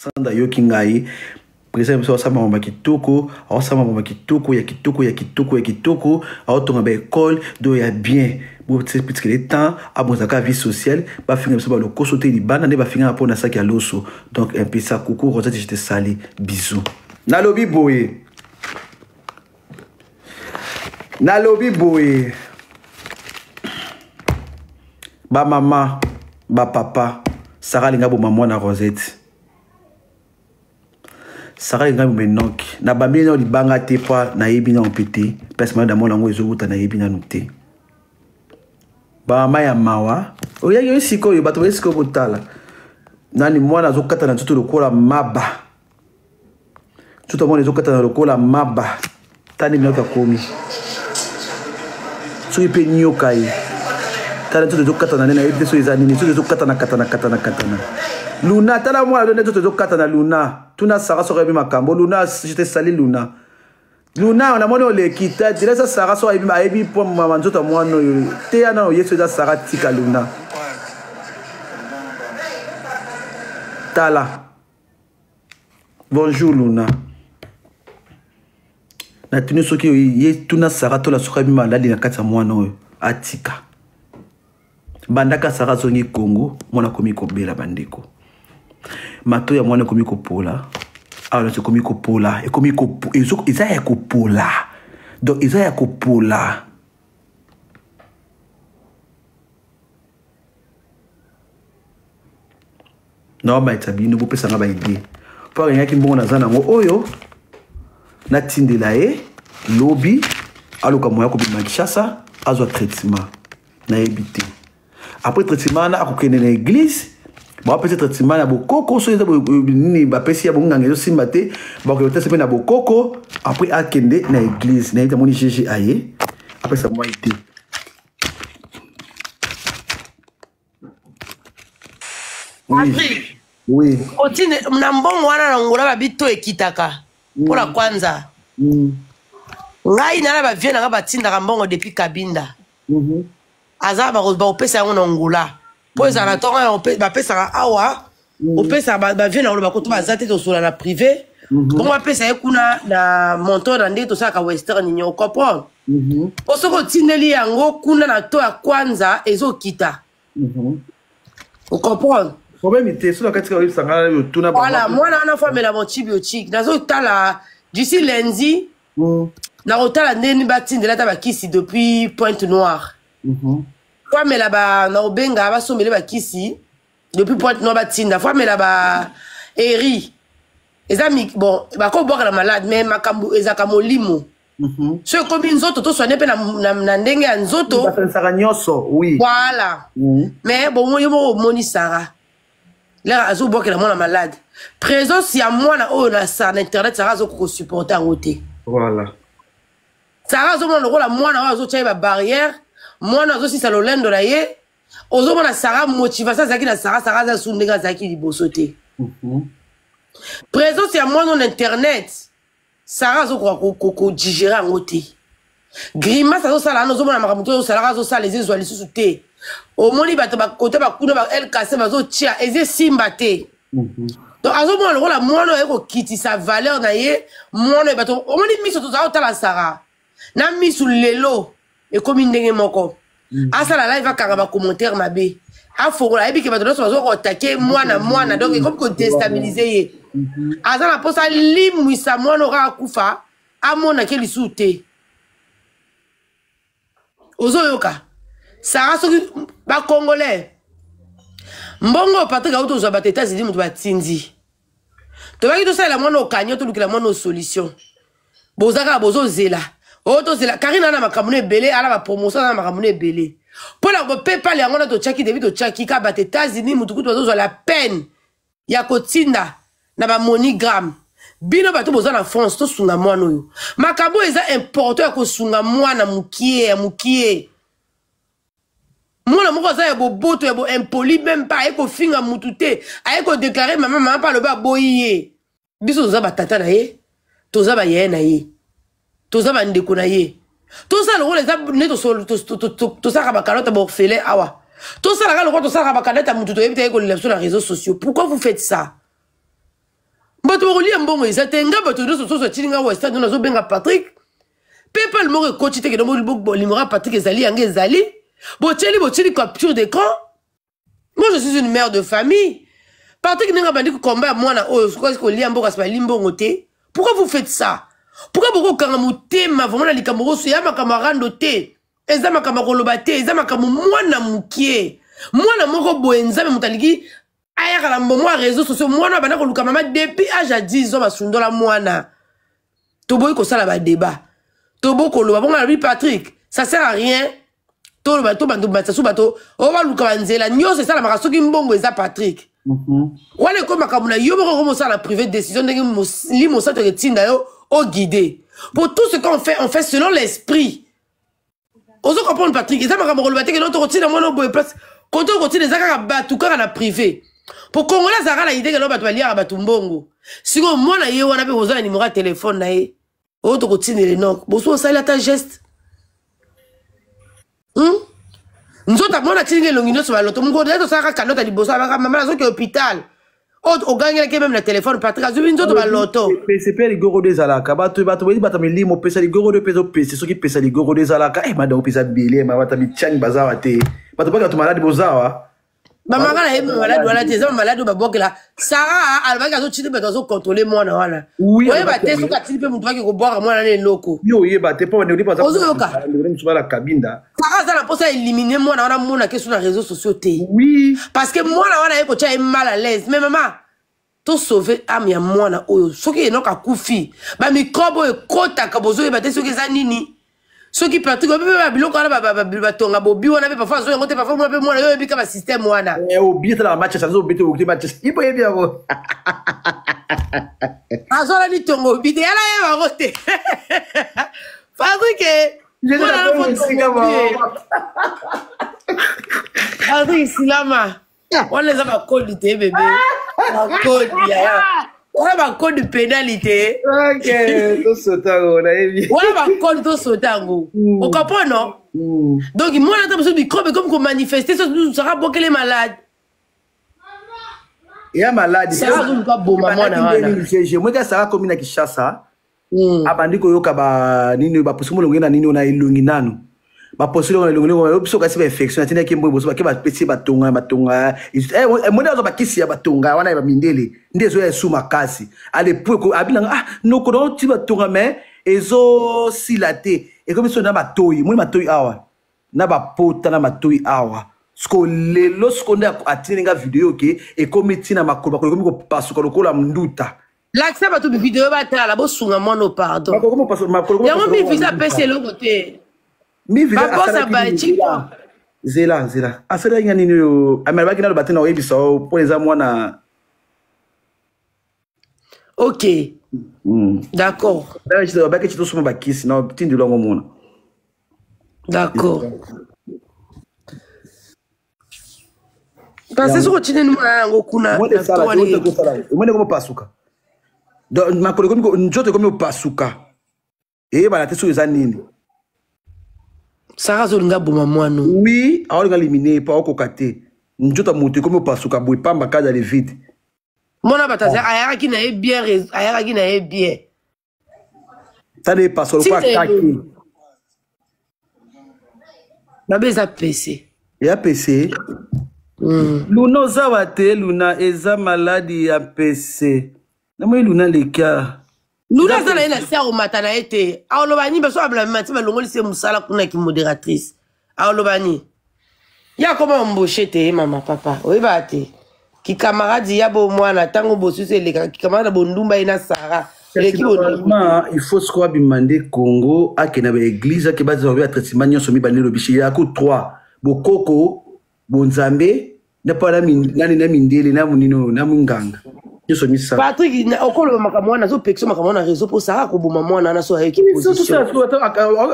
Sandra ayoki ngai président biso asala makambo ya kitoko, aosala makambo ya kitoko ya kitoko ya kitoko ya kitoko, aotonga baekole do ya bien botikele temps abonzaka vie sociale, bafinga biso balokoso te libanda nde bafingaka mpo na saki ya loso. Donc mpesa coucou Rosette, je te sali bisous. Nalobi boye, nalobi boye, bamama bapapa, Sara alinga boma mwana Rosette, Sara alinga boma Enoki. Na bambi nano libanga te mpo nayebi nano mpe te place malada mwana yango ezowuta, nayebi nano te. Bamama ya mawa oyaki oyo sikoyo, bato baye sikoyo botala nani mwana azokata na nzoto lokola maba, nzoto mwana ezokatana lokola maba. Tani minoki akomi soki mpe nyoka ye, tala nzoto ezokatana nde nayebi te soki eza nini, nzoto ezokatana katana katana katana. Luna, tala mwana nde nzoto ezokatana. Luna, tuna Sara soki ayebi makambo. Luna, je te sali Luna. Luna, namoni oleki te, dilesa Sara soki ayebi, ayebi mpo mama nzoto ya mwana oyo teya nano yesu eza Sara. Tika Luna, tala. Bonjour Luna, natuni soki ye, tuna Sara tola soki ayebi maladi na kati ya mwana oyo atika. Bandaka Sara azongi Congo, mwana akomi kobela. Bandeko, mato ya mwana ekomi kopola awa nyonso, ekomi kopola, ekomi eza ya kopola, donc eza ya kopola. Naomaitisa bino, bopesanga baide mpo alingaki mbongo naza nango oyo natindela ye lobi, aluka moya kobima Kinshasa, azwa traitement. Nayebi te après traitement wana akokende na église, bapesi traitement na bokoko, soki eza nini bapesi ya bonganga ezosimba te, bakokende kotesa mpe na bokoko, après akende na église. Nayebi te, amoni GG aye apesa mwa te. Oui. Oui. Otine na mbongo wana na ngola babito ekitaka mpo na kwanza. Ngai na bavie na ngai batindaka mbongo depuis Kabinda. Aza bakopesa yango na Ngola mpo ezala na ntongo bapesaka awa, opesaka bavie na koloba koto baza te, tosola na privé bongo bapesa ye kuna na montant na ndenge tosalaka Western Union, ocomprendre? Po soki otindeli yango kuna na to ya kwanza ezokita, ocomprendre? Problème te, soki akati oyebisa ngai otuna. Voilà, mwana wana fo amela antibiotique. Nazotala d'ici lundi, nakotala ndeni batindela ata bakisi depuis Pointe Noire. Fo amela ba, nakobenga basombele bakisi depuis Pointe Noire, batinda. Fo amela ba eri eza bon, bakobwaka na malade, mais makambo ezalaka molimo. So ekomi nzoto, toswane mpe na ndenge ya nzoto. Basanisaka nyonso, oui. Voilà. Mais bon, yo moko omoni Sara lere azobwakela mwana malade, présence ya mwana oyo na sa na internet, Sara azokoka kosupporte yango te. Sara azomona lokola mwana oyo azotya ye babarrière, mwana azosisa lolendo na ye. Ozomona Sara, motivation azalaki na Sara, Sara aza su ndenge azalaki liboso te. Présence ya mwana oyo na internet, Sara azokoka kodigérer yango te. Grimace azosala wana, ozomona makambo to ozosalaka, azosala eza ezwa lisusu te. Omoni bato bakote bakuna ba lkc bazotia, eza esimba te. Donc azomona lokola mwana oyo aye kokitisa valeur na ye. Mwana oyo bato omoni miso tozala kotala Sara na misu lelo ekomi ndenge moko. Asala live, akanga bacommentaire mabe, afongola, ayebi ke bato nyonso bazoka kotake mwana mwana, donc ekomi kodéstabiliser ye. Aza na mposa alimwisa mwana oyo kaka akufa, amonake lisusu te. Ozoyoka Sara, soki bacongolais mbongo Patrik auti ozwa, bato États-Unis moto batindi, tobaki tosalela mwana okanio, tolukela mwana o solution. Boza kaka bozozela oyo tozela Karine ana makambo no ebele, ala bapromotion, aza na makambo no ebele mpo na kopepale yango. Na totiaki debi, totiaki kaka bato États-Unis, mutu kutu bazozwa la peine ya kotinda na baMoneyGram. Bino bato boza na France, tosunga mwana oyo. Makambo oyo eza important ya kosunga mwana mokie ya mokie. Mwana moko aza ya boboto, ya boimpoli, même pas aye kofinga mutu te, aye kodéclarer mama, mama mpe alobi aboyi ye. Biso toza batata na ye, toza bayaya na ye, toza bandeko na ye. Tosala lokola eza nde tosalaka bakalota baorphelin awa, tosalaka lokola tosalaka bakalota mutu toyebi te, aye kolela biso na réseaux sociaux. Pourquoi vous faites ça? kolia mbongo eza te. Nga bato nyonso soso atili nga western, nazobenga Patrick. Paypal moko ekoti te, kende limora Patrick ezali yango ezali. Botieli botieli capture d'écran. Moi, je suis une mère de famille. Patrick ndenge abandi kokomba ya mwana oyo, soki kolia mbongo asi bali mbongo te. Pourquoi vous faites ça? Pourquoi bokokanga motema vraiment na likambo koso ya makambo ya rando te? Eza makambo ya koloba te, eza makambo mwana mokie. Mwana moko boye, Nzambe moto alingi ayaka na mbongo ya réseau sociaux. Mwana abanda koluka mama depuis âge ya 10 ans, basundola mwana. Toboyi kosala badébat, toboyi koloba bongo. Nalobi, Patrick, ça sert à rien toloba to bantu basasu bato oyo baluka banzela nyonso esalamaka soki mbongo eza. Patrick, wana ekomi makambo na yo moko, komosala na privé décision ndenge limosato etinda yo oguide. Pour tout ce qu'on fait, on fait selon l'esprit. Ozo comprendre, Patrick? Eza makambo koloba te ke no tokotinda mwana oboye place kote okotinda, eza kaka bato kaka na privé. Po Congolais azalaka na idée ke no bato baliaka bato mbongo. Sikoyo mwana ye wana mpe boza na nimero ya telefone na ye oyo tokotindela Enok, boso osali ata geste, Nzoto mwana atindinga elongi nyonso baloto mokolo ye tosalaka kanota liboso, abaka mama nazoki hôpital oyo ogangelaki même na telefone. Patrik azwi nzoto baloto. Pese mpe ligorodo ezalaka. Bato boyebi bato milimo pesa ligorodo mpe ezopese. Soki pesa ligorodo ezalaka, eh, mada opesa bele ma bato mitiangi bazawa te, bato baki bato maladi bozawa. Bamaka na ye maladi wana te, eza bamaladi oyo babwakela. Sara alobaki azotindi bato azocontrôle mwana wana. Oyeba te soki atindi mpe moto baki kobwaka mwana na eloko. Yo oyeba te mpo ozoyoka. Mosu bala kabinda. Sara aza na mposa éliminer mwana wana, monake so na réseau sociaux te. Parce que mwana wana ye kotia ye mal à l'aise. Mais mama, tosauve âme ya mwana oyo. Soki Enok akufi, bamicrobe oyo ekotaka, bozoyeba te soki eza nini. Soki Patrik oyebi mpe babiloko wana, batonga bobi wana mpe parfois azoyango te, parfois mpe mwana yo oyebi ka basystème wana. Obi etalaka match, aza obete okote match ipo yebi yango. Azwala litongo obi te, yala ye bango te, Patrik. Patrik silama wana eza bakodi te, bebe, bakodi yaya wana, bakodi penali te. Tosota nayebi. Wana bakodi, tosota yango, ocomprend non? Donc mwana ata mosusu microbe ekomi komanifeste, so saka bokele malade. Eya maladi. Sara azoluka boma mwana wana. Mweka Sara akomi na Kinshasa, abandi koyoka banini, baposi molongo ye na nini na elongi nanu, baposi longo na elongi longo biso kasi bainfection atindaki mbongo boso bake bapesi batonga batonga moni azwa bakisi ya batonga wana ya bamindele nde ezoya esu makasi alepo abinanga ah noko na oti batonga mais ezosila te, ekomi so na matoi, moni matoi awa na bapota na matoi awa. Siko lelo siko nde atindi nga video ke ekomi ntina makolo, makolo ekomi kopasuka lokola nduta. Lakisa bato video batala, bosunga mwana, pardon. Yango mivisa apesi eloko te. Babosa ba Zela, zela, asalaki nga nini oyo amelabaki naloba te na oyebisa o mpo eza mwana. Ok, d'accord. Abaki ti tosoma bakisi na tindelo yango mona. D'accord, parce que soki otindeli mwana yango kuna. Omoni ekomi opasuka, makolo ekomi, nzoto ekomi opasuka, eyebana te soki eza nini. Sara azolinga boma mwana. Oui, aolinga limine po aokoka te. Nzoto ya moto ekomi opasuka boye pamba, kaka le vide. Mwana bato ayakaki na ye bien, ayakaki na ye bien. Tala epasuka lokola kaki. Mabe eza pese. Eya pese. Luna ozawa te, Luna eza maladi ya pese. Namoni Luna lekia. Luna aza na ye na se, akomata na ye te. Aoloba nini? Baso abela ti balongolisi ye mosala kuna ki modératrice, aoloba nini? Ye akoma embauche te. Mama, papa, oyebaka te kikamaradi ya bo mwana ntango bosusu elekaka kikamaradi na bondumba ye na Sara eleki. Normalement il faut sikoyo abima nde Congo, akende na baeglise, ake bazwa ba traitement nyonso mibale. Elobisi yako 3 bokoko bonzambe na mpo nani na mindele na monini oyo na monganga nyonso misato. Patrik, okoloba makambo wana, azopekisa makambo wana réseau mpo Sara akoboma mwana wana so ayoki position.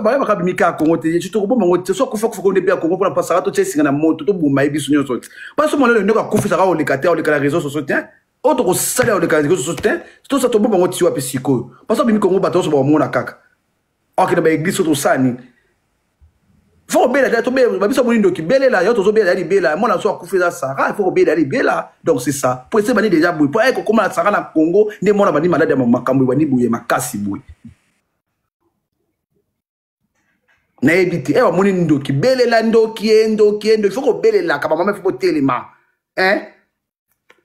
Bayebaka bimika ya Kongo te, tokoboma ngo te. So akufa kufa konde mpe ya Kongo mpona pasaka totia esinga na moto, toboma ye biso nyonso te. Mpasi mwana oyo ndeko akufisaka oleka te, oleka na réseau sociaux te. Oyo tokosala oleka na réseau sociaux te, tosa toboma ngo ti wapi sikoyo? Mpasi abimi Kongo, bato nyonso bakomona kaka akende baeglise. So tosala nini? Faut kobela te, tobela ba biso moni ndoki belela yo tozobela ya libela mwana so akufi eza Sarah, il faut kobela ya libela. Donc c'est ça. Po ese bani déjà boye. Po ayeko koma na Sarah na Congo nde mwana bani malade ya makambo bani boye makasi boye. Nayebi te. Eh bamoni ndoki belela ndoki ye ndoki ye ndoki. Il faut kobelelaka ba mama il faut kotelema. Hein?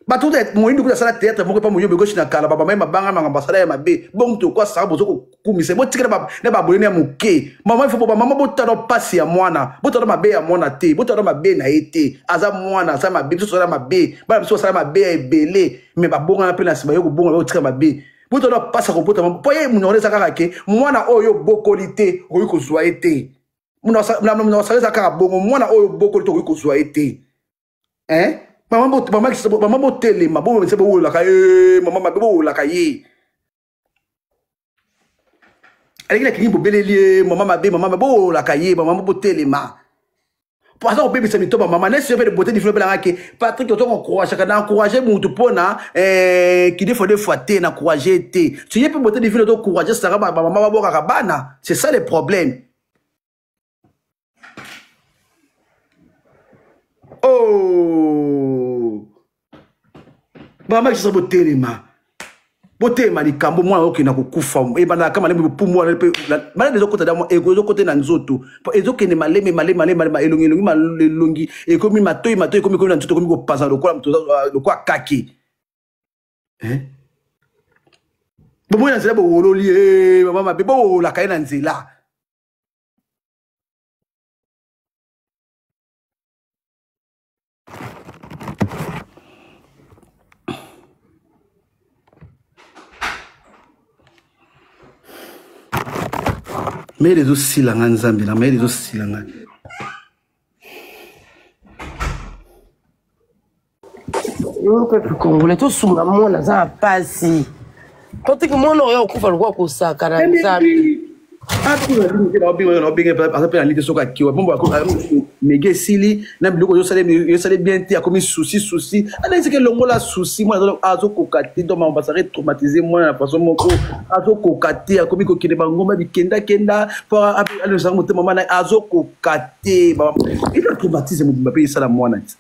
Bato te moyindo kuta asala théâtre moko epa moyobe goshi na kala babama ye mabanga makambo asala ya mabe bongo moto okwa saka bozo kokumisa botikela na babolene ya moke mama ifo bamama botala mpasi ya mwana botala mabe ya mwana te botala mabe na ye te aza mwana aza mabe biso tozala mabe bana biso basala mabe ya ebele me babongana mpe na nsima yo kobonga otika mabe botala mpasi ya kobota mpo ye monoko eza kaka ke mwana oyo obokoli te okoki kozwa ye te monoko eza kaka bongo mwana oyo obokoli te okoki kozwa ye te. Hein? Mama bot mama mama botelema bo mese bowolaka ye mama mabe bowolaka ye aleki na kingi bobeleli ye mama mabe mama mabe bowolaka ye mama botelema po aza kobebisa mito bamama nesi yo mpe bote difino mpe nanga ke Patrick ozo encourageaka na encourage mutu mpona eh, kidefo defo te na encourage te soye mpe bote difino ozo encourage saka bamama babwakaka bana c'est ça le problème. Oh! Mama kisasa botelema. Botelema likambo mwana okenda kokufa. Ebandaka kama malembe bopumu wana pe malade ezokota da ezokota na nzoto. Po ezokende maleme maleme maleme maleme elongi elongi elongi ekomi matoi matoi ekomi komi na nzoto ekomi kopanza lokola moto lokola kaki. Hein? Bomoi na nzela bowololi eh mama mabe bowolaka ye na nzela. Mayele ezosila nga nzambe na mayele ezosila nga. Yo peuple congolais tosunga mwana aza na pasi potiki mwana oyo okufa lokola kosakana nzambe. Aza mpe na lite soki akiwa bombo mege esili na biloko yosali bien te akomi souci souci alakisaki elongola souci mwana azokoka te donc mama basaka traumatise mwana na façon moko azokoka te akomi kokende bangomba bikendakenda mpo alosaka motema mwana azokoka te eza traumatise mobimba mpe esala mwana te.